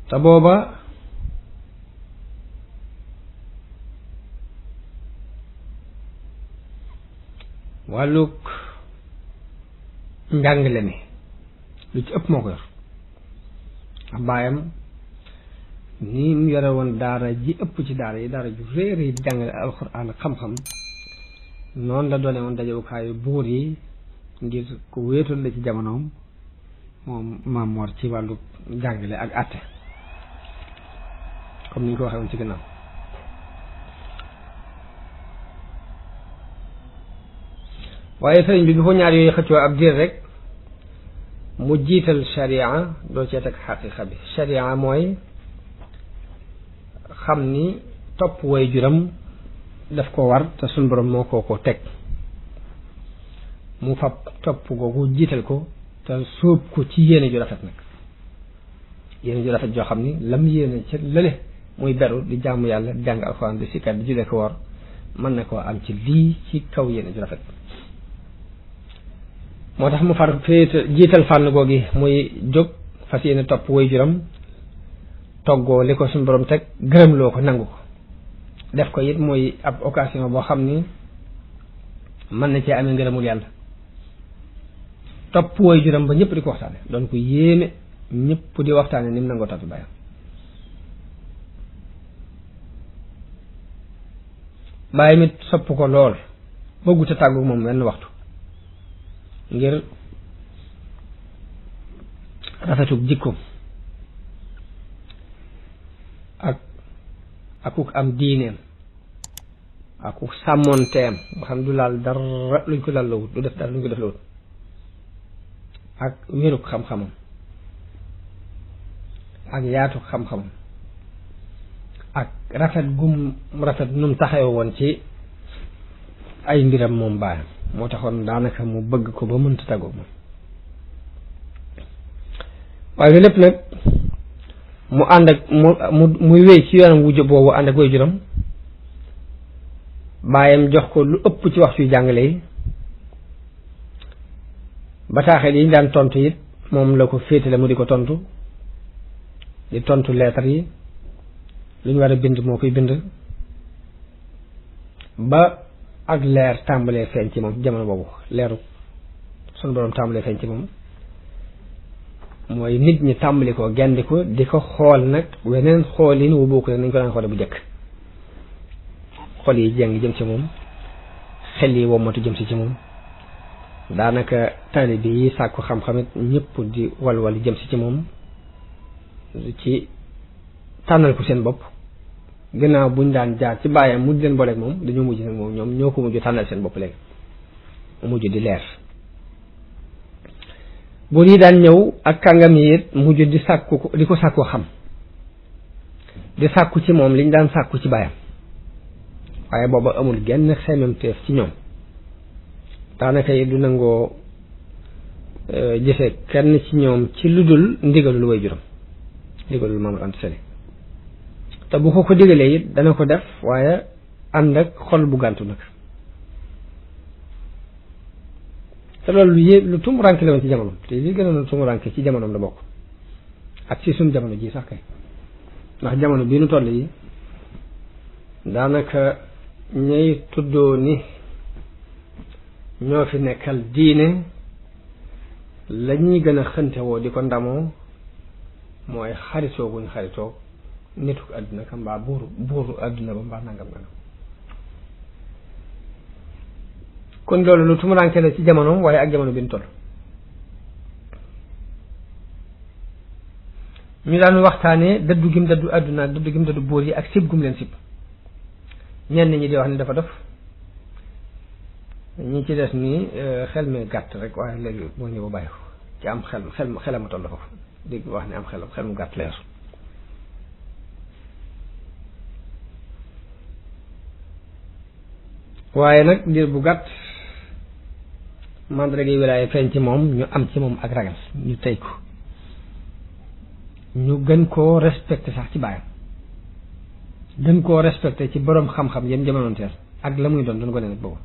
te booba wàllug njàngale mi lu ci ëpp moo ko yor ak baayam ni mu yore woon daara ji ëpp ci daara yi daara ju réer yi di jàngale alxuraan ak xam-xam noonu la doone woon dajewukaayu buur yi ngir ku wéetoon la ci jamonoom moom Maam Mor ci wàllu jàngale ak àtte comme ni ñu ko waxee woon ci gannaaw waaye sëriñ bi ko ñaar yooyu xëccoo ab diir rek mu jiital sharia doo cee teg xaqiqa bi sharia mooy xam ni topp way juram daf ko war te suñ borom moo ko teg mu fab topp googu jiital ko te sóob ko ci yéene ju rafet nag yéene ju rafet joo xam ni lam yéene ci lële muy beru di jaamu yàlla di jàng alxuraan di sikkat di julee ko war mën na koo am ci lii ci kaw yéene ju rafet moo tax mu far féete jiital fànn googi muy jóg fas yéene topp way juram toggoo li ko suñu borom teg gërëmloo ko nangu ko def ko it muy ab occasion boo xam ni mën na cee amee ngërëmul yàlla topp way juram ba ñëpp di ko waxtaane doon ko yéeme ñëpp di waxtaane ni mu nangoo toppi bàyyam bàyyi mit sopp ko lool bëggut a tàggu moom wenn waxtu ngir rafetuk jikko akuk am diineem akuk sàmmoonteem nga xam du laal dara luñ ko laal lawut du def dara luñ ko def lawut ak wéruk xam-xamam ak yaatu xam-xamam ak rafet gum rafet num taxaw woon ci ay mbiram moom baayam moo taxoon daanaka mu bëgg ko ba mënta tàggoog moom waaye lu lépp nag mu ànd ak muy wéy ci yoonam wujj boobu ànd ak way juram baayam jox ko lu ëpp ci waxtu yu jàngale yi bataaxel yi ñu daan tontu it moom la ko féetale mu di ko tontu di tontu lettre yi lu ñu war a bind moo koy bind ba ak leer tàmbalee feeñ ci moom jamono boobu leeru sunu boroom tàmbalee feeñ ci moom mooy nit ñi tàmbali ko gendi ko di ko xool nag weneen xoolin wu bokk nañ ko daan xoole bu jëkk xol yi jeng jëm ci moom xel yi wommatu jëm si ci moom daanaka taalibe yi sàkku xam-xamit ñëpp di walwal jëm si ci moom ci tànnal ko seen bopp gannaaw buñ daan jaar ci bàyyam mujj leen booleeg moom dañoo mujj nag moom ñoom ñoo ko mujj tànnal seen bopp léegi mujj di leer buur yi daan ñëw ak kàngam yi it mujj di sàkku di ko sàkku xam di sàkku ci moom liñ daan sàkku ci bàyyam waaye booba amul genn xememteef ci ñoom daanaka yi du nangoo jëfe kenn ci ñoom ci lu dul ndigalul way juram ndigalul Maam Anta Sali te bu ko digalee it dana ko def waaye ànd ak xol bu gàntu nag te loolu lu tumuranke la woon ci jamonoom te li gënoon a tumuranke ci jamonoom la bokk ak ci suñ jamono ji sax kay ndax jamono bii nu toll yi daanaka ñay tuddoo ni ñoo fi nekkal diine la ñuy gën a xëntewoo di ko ndamoo mooy xaritoo guñ xaritoo nituk àdduna ka mbaa buuru àdduna ba mbaa nangam nangam kon loolu lu tumuranke la ci jamonoom waaye ak jamono bi ñu toll ñu daan waxtaanee dëddu gim dëddu àdduna ak dëddu gim dëddu buur yi ak sib gum leen sib ñenn ñi di wax ni dafa dof ñi ci des nii xel mi gàtt rek waaye léegi moo ñëw ba bàyyi ko ci am xelama toll foofu dégg wax ni am xel mu gàtt leer waaye nag diir bu gàtt mandarga yi wilaaya feeñ ci moom ñu am ci moom ak ragal ñu tey ko ñu gën koo respecté sax ci baayam gën koo respecté ci boroom xam-xam yéen jamonoon teel ak la muy doon ko ne nag boobu